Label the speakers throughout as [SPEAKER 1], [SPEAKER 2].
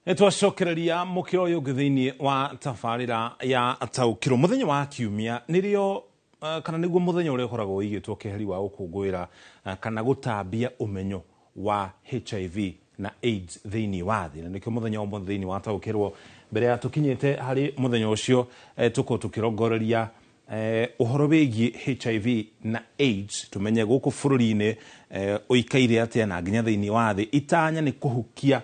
[SPEAKER 1] Nĩtwacokereria mũkĩra ũyũ ũngĩ thĩinĩ wa tabarĩra ya Taũkĩrwo. Mũthenya wa Kiumia nĩrĩo kana nĩguo mũthenya ũrĩa ũkoragwo ũigĩtwo keheri wa gũkũngũĩra kana gũtambia ũmenyo wa HIV na AIDS thĩinĩ wa thĩ. Na nĩkĩo mũthenya wa ũmũthĩ thĩinĩ wa Taũkĩrwo, mbere ya tũkinyĩte harĩ mũthenya ũcio, tũkorwo tũkĩrongoreria ũhoro wĩgiĩ HIV na AIDS, tũmenye gũkũ bũrũri-inĩ ũikaire atĩa na nginya thĩinĩ wa thĩ. Itanya nĩ kũhukia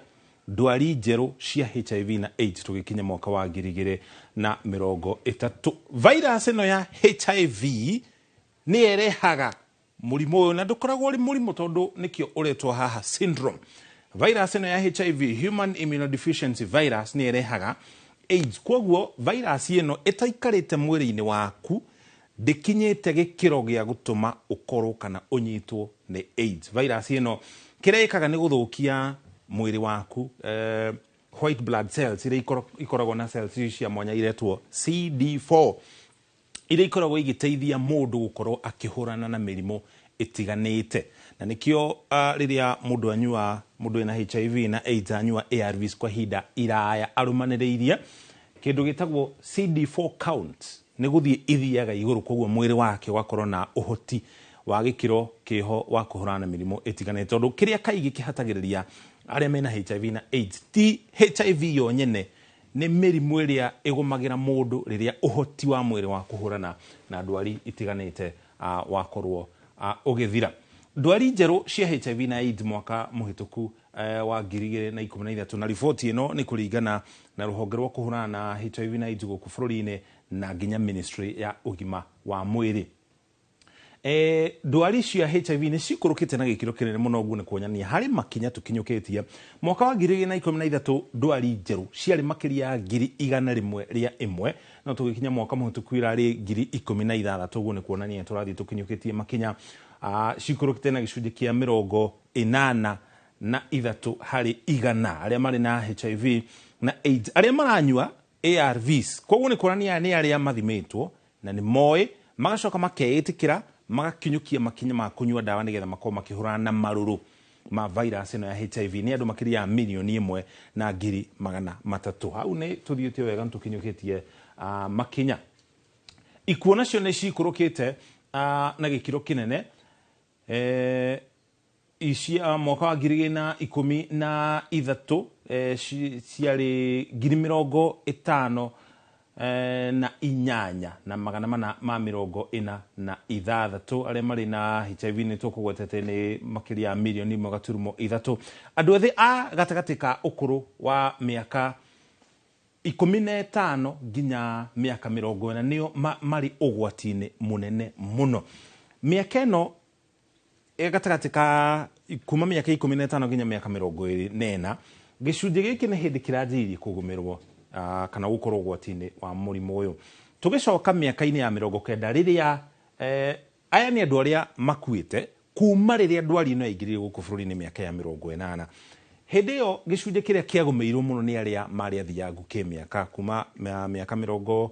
[SPEAKER 1] ndwari njerũ cia HIV na AIDS tũgĩkinya mwaka wa 2030. Virus ĩno ya HIV nĩ ĩrehaga mũrimũ ũyũ, na ndũkoragwo ũrĩ mũrimũ tondũ nĩkĩo ũretwo haha syndrome. Virus ĩno ya HIV, Human Immunodeficiency Virus, nĩ ĩrehaga AIDS. Kwoguo virus ĩno ĩtaikarĩte mwĩrĩ-inĩ waku ndĩkinyĩte gĩkĩro gĩa gũtũma ũkorwo kana ũnyitwo nĩ AIDS. Virus ĩno kĩrĩa ĩkaga nĩ gũthũkia mwĩrĩ waku, white blood cells iria ikoragwo na cells ici cia mwanya iretwo CD4, iria ikoragwo igĩteithia mũndũ gũkorwo akĩhũrana na mĩrimũ ĩtiganĩte. Na nĩkĩo rĩrĩa mũndũ anyua, mũndũ wĩna HIV na AIDS anyua ARVs kwa ihinda iraya arũmanĩrĩirie, kĩndũ gĩtagwo CD4 count nĩ gũthiĩ ithiaga igũrũ, koguo mwĩrĩ wake ũgakorwo na ũhoti wa gĩkĩro kĩho wa kũhũrana na mĩrimũ ĩtiganĩte. Tondũ kĩrĩa kaingĩ kĩhatagĩrĩria arĩa mena HIV na AIDS ti HIV yo nyene, nĩ mĩrimũ ĩrĩa ĩgũmagĩra mũndũ rĩrĩa ũhoti wa mwĩrĩ wa kũhũrana na ndwari itiganĩte wakorwo ũgĩthira. Ndwari njerũ cia HIV na AIDS mwaka mũhĩtũku wa 2013, na riboti ĩno nĩ kũringana na rũhonge rwa kũhũrana na HIV na AIDS gũkũ bũrũri-inĩ na nginya Ministry ya ũgima wa mwĩrĩ. Ndwari cia HIV nĩ cikũrũkĩte na gĩkĩro kĩnene mũno, ũguo nĩ kuonania harĩ makinya tũkinyũkĩtie. Mwaka wa 2013 ndwari njerũ ciarĩ makĩria ya 101,000, no tũgĩkinya mwaka mũhĩtũku irarĩ 16,000, ũguo nĩ kuonania tũrathiĩ tũkinyũkĩtie makinya. Cikũrũkĩte na gĩcunjĩ kĩa 83 harĩ igana arĩa marĩ na HIV na AIDS arĩa maranyua ARVs. Koguo nĩ kuonania nĩ arĩa mathimĩtwo na nĩ moĩ, magacoka makeĩtĩkĩra, magakinyũkia makinya ma kũnyua ndawa nĩgetha makorwo makĩhũrana na marũrũ ma virus ĩno ya HIV. Nĩ andũ makĩria ya 1,300,000. Hau nĩ tũthiĩte wega, nĩ tũkinyũkĩtie makinya. Ikuũ nacio nĩ cikũrũkĩte na gĩkĩro kĩnene. Ici mwaka wa 2013 ciarĩ 58,446. Arĩa marĩ na HIV nĩ tũkũgwetete nĩ makĩria ya 1.3 mirioni. Andũ ethĩ a gatagatĩ ka ũkũrũ wa mĩaka 15 nginya mĩaka 40 nĩo marĩ ũgwati-inĩ mũnene mũno. Mĩaka ĩno gatagatĩ ka kuma mĩaka 15 nginya mĩaka 24, gĩcunjĩ gĩkĩ nĩ hĩndĩ kĩranjĩrĩirie kũgũmĩrwo kana gũkorwo ũgwati-inĩ wa mũrimũ ũyũ. Tũgĩcoka mĩaka-inĩ ya 90 rĩrĩa aya nĩ andũ arĩa makuĩte kuma rĩrĩa ndwari ĩno yaingĩrire gũkũ bũrũri-inĩ mĩaka ya 80. Hĩndĩ ĩyo gĩcunjĩ kĩrĩa kĩagũmĩirwo mũno nĩ arĩa marĩ athiangu kĩmĩaka, kuma mĩaka 30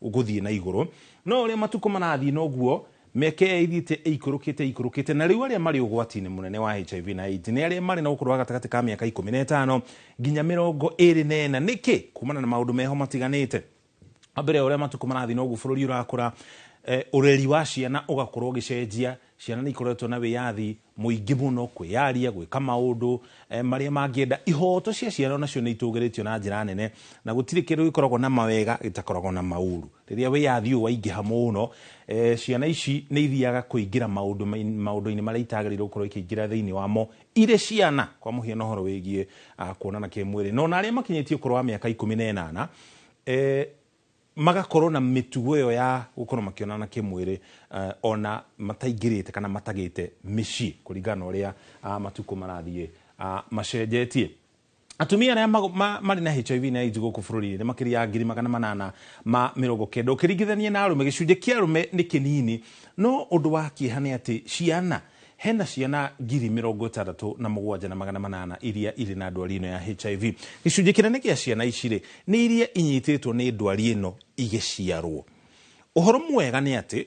[SPEAKER 1] gũthiĩ na igũrũ. No ũrĩa matukũ marathiĩ noguo mĩaka ĩyo ĩthiĩte ĩikũrũkĩte ĩikũrũkĩte, na rĩu arĩa marĩ ũgwati-inĩ mũnene wa HIV na AIDS nĩ arĩa marĩ na ũkũrũ wa gatagatĩ ka mĩaka 15 nginya 24. Nĩkĩ? Kumana na maũndũ meho matiganĩte. Wa mbere, ũrĩa matukũ marathiĩ noguo bũrũri ũrakũra, ũreri wa ciana ũgakorwo ũgĩcenjia. Ciana nĩ ikoretwo na wĩyathi mũingĩ mũno kwĩyaria, gwĩka maũndũ marĩa mangĩenda. Ihoto cia ciana onacio nĩ itũgĩrĩtio na njĩra nene, na gũtirĩ kĩndũ gĩkoragwo na mawega gĩtakoragwo na maũru. Rĩrĩa wĩyathi ũyũ waingĩha mũno, ciana ici nĩ ithiaga kũingĩra maũndũ-inĩ marĩa itagĩrĩirwo gũkorwo ikĩingĩra thĩinĩ wamo irĩ ciana, kwa mũhiano ũhoro wĩgiĩ kuonana kĩmwĩrĩ. No ona arĩa makinyĩtie ũkũrũ wa mĩaka 18 magakorwo na mĩtugo ĩyo ya gũkorwo makĩonana kĩmwĩrĩ ona mataingĩrĩte kana matagĩte mĩciĩ, kũringana na ũrĩa matukũ marathiĩ macenjetie. Atumia arĩa marĩ na HIV na AIDS gũkũ bũrũri-inĩ nĩ makĩria ya 890,000. Ũkĩringithania na arũme, gĩcunjĩ kĩa arũme nĩ kĩnini, no ũndũ wa kĩeha nĩ atĩ ciana, hena ciana 67,800 iria irĩ na ndwari ĩno ya HIV. Gĩcunjĩ kĩnene kĩa ciana ici rĩ, nĩ iria inyitĩtwo nĩ ndwari ĩno igĩciarwo. Ũhoro mwega nĩ atĩ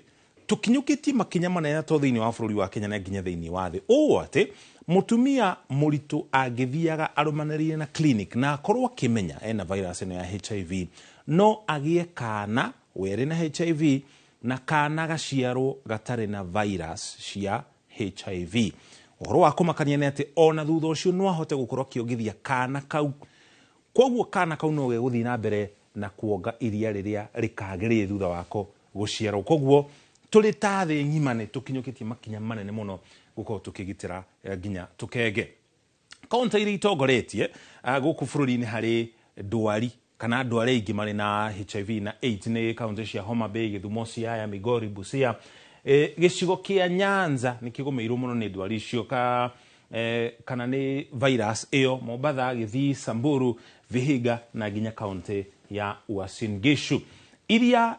[SPEAKER 1] Tũkinyũkĩtie makinya manene to thĩinĩ wa bũrũri wa Kenya na nginya thĩinĩ wa thĩ, ũũ atĩ mũtumia mũritũ angĩthiaga arũmanĩrĩire na clinic na akorwo akĩmenya ena virus ĩno ya HIV, no agĩe kana werĩ na HIV na kana gaciarwo gatarĩ na virus cia HIV. Ũhoro wa kũmakania nĩ atĩ ona thutha ũcio no ahote gũkorwo akĩongithia kana kau, koguo kana kau no gegũthiĩ na mbere na kuonga iria rĩrĩa rĩkagĩrĩire thutha wako gũciarwo. Koguo tũrĩ ta thĩ ng'ima nĩ tũkinyũkĩtie makinya manene mũno gũkorwo tũkĩgitĩra nginya tũkenge. Kaunti iria itongoretie gũkũ bũrũri-inĩ harĩ ndwari kana andũ arĩa aingĩ marĩ na HIV na AIDS nĩ kaunti cia Homa Bay, Gĩthumo, Siaya, Migori, Busia. Gĩcigo kĩa Nyanza nĩ kĩgũmĩirwo mũno nĩ ndwari icio kana nĩ virus ĩyo, Mombatha, Gĩthii, Samburu, Vihiga na nginya kaunti ya Uasin Gishu. Iria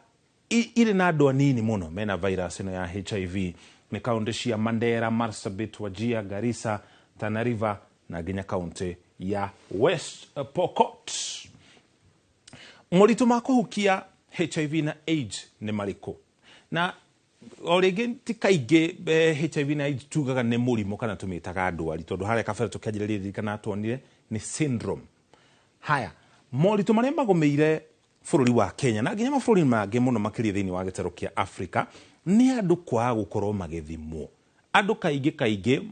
[SPEAKER 1] irĩ na andũ anini mũno mena virus ĩno ya HIV nĩ kaunti cia Mandera, Marsabit, Wajir, Garissa, Tana River na nginya kaunti ya West Pokot. Moritũ ma kũhukia HIV na AIDS nĩ marĩkũ? Na o rĩngĩ ti kaingĩ HIV na AIDS tugaga nĩ mũrimũ kana tũmĩtaga ndwari, tondũ harĩa kabere tũkĩanjĩrĩria ririkana tuonire nĩ syndrome. Haya, moritũ marĩa magũmĩire bũrũri wa Kenya na nginya mabũrũri mangĩ mũno makĩria thĩinĩ wa gĩtarũ kĩa Afrika nĩ andũ kwaga gũkorwo magĩthimwo. Andũ kaingĩ kaingĩ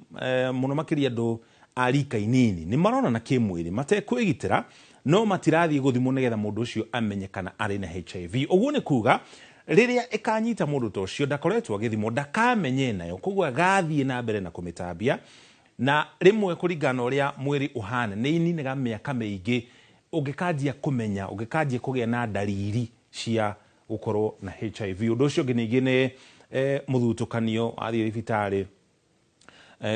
[SPEAKER 1] mũno makĩria andũ a rika inini nĩ maronana kĩmwĩrĩ matekwĩgitĩra, no matirathiĩ gũthimwo nĩgetha mũndũ ũcio amenye kana arĩ na HIV. Ũguo nĩ kuga rĩrĩa ĩkanyita mũndũ ta ũcio ndakoretwo agĩthimwo, ndakamenye nayo, koguo agathiĩ na mbere na kũmĩtambia, na rĩmwe kũringana na ũrĩa mwĩrĩ ũhana nĩ ininaga mĩaka mĩingĩ ũngĩkanjia kũmenya, ũngĩkanjia kũgĩa na ndariri cia gũkorwo na HIV. Ũndũ ũcio ũngĩ ningĩ nĩ mũthutũkanio, wathiĩ thibitarĩ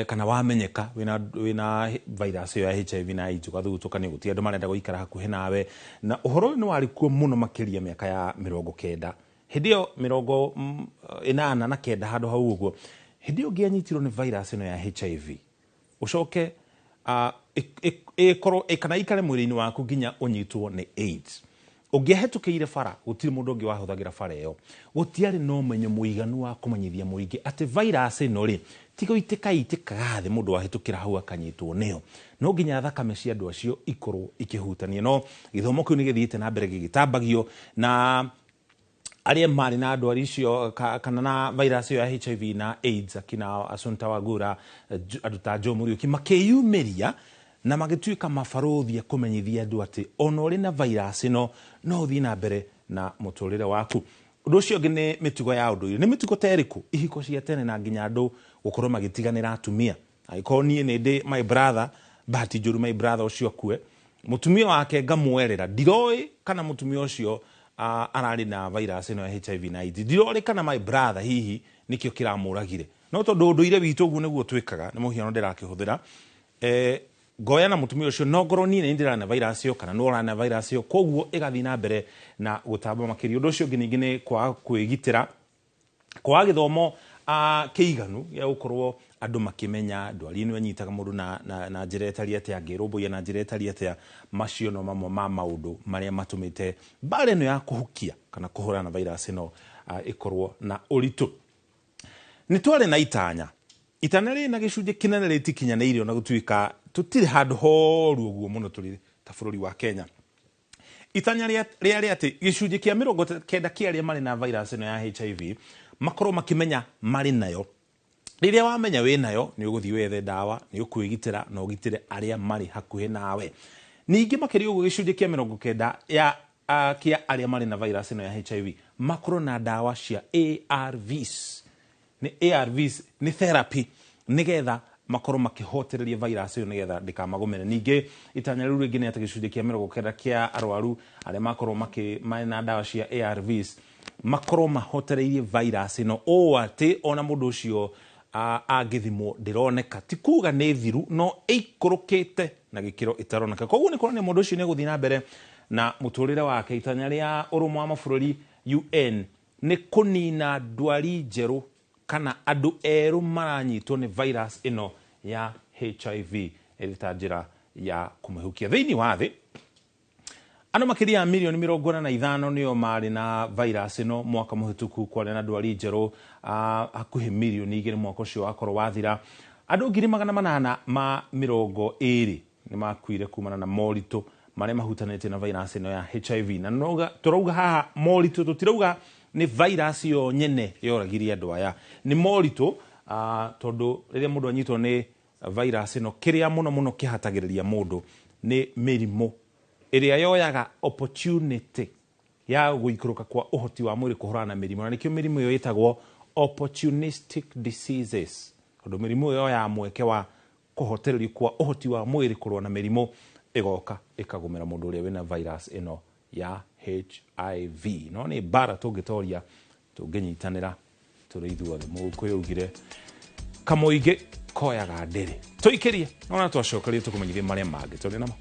[SPEAKER 1] kana wamenyeka wĩna virus ĩyo ya HIV na AIDS, ũgathutũkanio, gũtirĩ andũ marenda gũikara hakuhĩ nawe. Na ũhoro ũyũ nĩ warĩ kuo mũno makĩria mĩaka ya 90, hĩndĩ ĩyo 89 handũ hau ũguo. Hĩndĩ ĩyo ũngĩanyitirwo nĩ virus ĩno ya HIV, ũcoke ĩkorwo kana ikare mwĩrĩ-inĩ waku nginya ũnyitwo nĩ AIDS, ũngĩahĩtũkĩire bara, gũtirĩ mũndũ ũngĩ wahũthagĩra bara ĩyo. Gũtiarĩ na ũmenyo mũiganu wa kũmenyithia mũingĩ atĩ virus ĩno rĩ, ti gũitĩka itĩkaga thĩ mũndũ wahĩtũkĩra hau akanyitwo nĩyo, no nginya thakame cia andũ acio ikorwo ikĩhutania. No gĩthomo kĩu nĩ gĩthiĩte na mbere gĩgĩtambagio, na arĩa marĩ na ndwari icio kana na virus ĩyo ya HIV na AIDS, akina Assunta Wagura, andũ ta Joe Mũriũki makĩyumĩria na magĩtuĩka mabarũthi a kũmenyithia andũ atĩ ona ũrĩ na virus ĩno no ũthiĩ na mbere na mũtũrĩre waku. Ũndũ ũcio ũngĩ nĩ mĩtugo ya ũndũire. Nĩ mĩtugo ta ĩrĩkũ? Ihiko cia tene na nginya andũ gũkorwo magĩtiganĩra atumia. Angĩkorwo niĩ nĩ ndĩ my brother, bahati njũru my brother ũcio akue, mũtumia wake ngamwerera, ndiroĩ kana mũtumia ũcio ararĩ na virus ĩno ya HIV na AIDS, ndiroĩ kana my brother hihi nĩkĩo kĩramũragire, no tondũ ũndũire witũ ũguo nĩguo twĩkaga, nĩ mũhiano ndĩrakĩhũthĩra, ngoya na mũtumia ũcio, no ngorwo niĩ nĩ ndĩrarĩ na virus ĩyo kana nĩ ũrarĩ na virus ĩyo, koguo ĩgathiĩ na mbere na gũtamba makĩria. Ũndũ ũcio ũngĩ ningĩ nĩ kwaga kwĩgitĩra, kwaga gĩthomo kĩiganu gĩa gũkorwo andũ makĩmenya ndwari ĩno ĩnyitaga mũndũ na njĩra ĩtariĩ atĩa, angĩrũmbũiya na njĩra ĩtariĩ atĩa. Macio no mamwe ma maũndũ marĩa matũmĩte mbara ĩno ya kũhukia kana kũhũrana na virus ĩno ĩkorwo na ũritũ. Nĩ twarĩ na itanya, itanya rĩrĩ na gĩcunjĩ kĩnene rĩtikinyanĩire, ona gũtuĩka tũtirĩ handũ horu ũguo mũno tũrĩ ta bũrũri wa Kenya. Itanya rĩarĩ atĩ gĩcunjĩ kĩa 90 kĩa arĩa marĩ na virus ĩno ya HIV makorwo makĩmenya marĩ nayo. Rĩrĩa wamenya wĩ nayo, nĩ ũgũthiĩ wethe ndawa, nĩ ũkwĩgitĩra na ũgitĩre arĩa marĩ hakuhĩ nawe. Ningĩ makĩria ũguo gĩcunjĩ kĩa 90 kĩa arĩa marĩ na virus ĩno ya HIV makorwo na ndawa cia ARVs. Nĩ ARVs nĩ therapy nĩgetha makorwo makĩhotereria virus ĩyo nĩgetha ndĩkamagũmĩre. Ningĩ itanya rĩu rĩngĩ nĩ atĩ gĩcunjĩ kĩa 90 kĩa arwaru arĩa makorwo marĩ na ndawa cia ARVs makorwo mahotereirie virus ĩno ũũ atĩ ona mũndũ ũcio angĩthimwo ndĩroneka, ti kuga nĩ thiru, no ĩikũrũkĩte na gĩkĩro ĩtaroneka. Koguo nĩ kuonania mũndũ ũcio nĩ egũthiĩ na mbere na mũtũrĩre wake. Itanya rĩa ũrũmwe wa mabũrũri UN nĩ kũnina ndwari njerũ kana andũ erũ maranyitwo nĩ virus ĩno ya HIV ĩrĩ ta njĩra ya kũmĩhukia. Thĩinĩ wa thĩ, Andũ makĩria ya mirioni 45 nĩo marĩ na virus ĩno mwaka mũhĩtũku. Kwarĩ na ndwari njerũ hakuhĩ mirioni 2 mwaka ũcio wakorwo wathira. Andũ 820,000 nĩ makuire kumana na moritũ marĩa mahutanĩtie na virus ĩno ya HIV. Na tũrauga haha moritũ, tũtirauga nĩ virus yo nyene yoragirie andũ aya, nĩ moritũ, tondũ rĩrĩa mũndũ anyitwo nĩ virus ĩno, kĩrĩa mũno mũno kĩhatagĩrĩria mũndũ nĩ mĩrimũ ĩrĩa yoyaga opportunity ya gũikũrũka kwa ũhoti wa mwĩrĩ kũhũrana na mĩrimũ, na nĩkĩo mĩrimũ ĩyo ĩtagwo opportunistic diseases, tondũ mĩrimũ ĩyo yoyaga mweke wa kũhotererio kwa ũhoti wa mwĩrĩ kũrũa na mĩrimũ, ĩgoka ĩkagũmĩra mũndũ ũrĩa wĩna virus ĩno ya HIV. No nĩ mbara tũngĩtoria tũngĩnyitanĩra tũrĩ ithuothe. Mũgĩkũyũ augire kamũingĩ koyaga ndĩrĩ. Tũikĩrie ona twacokerie tũkũmenyithie marĩa mangĩ tũrĩ namo.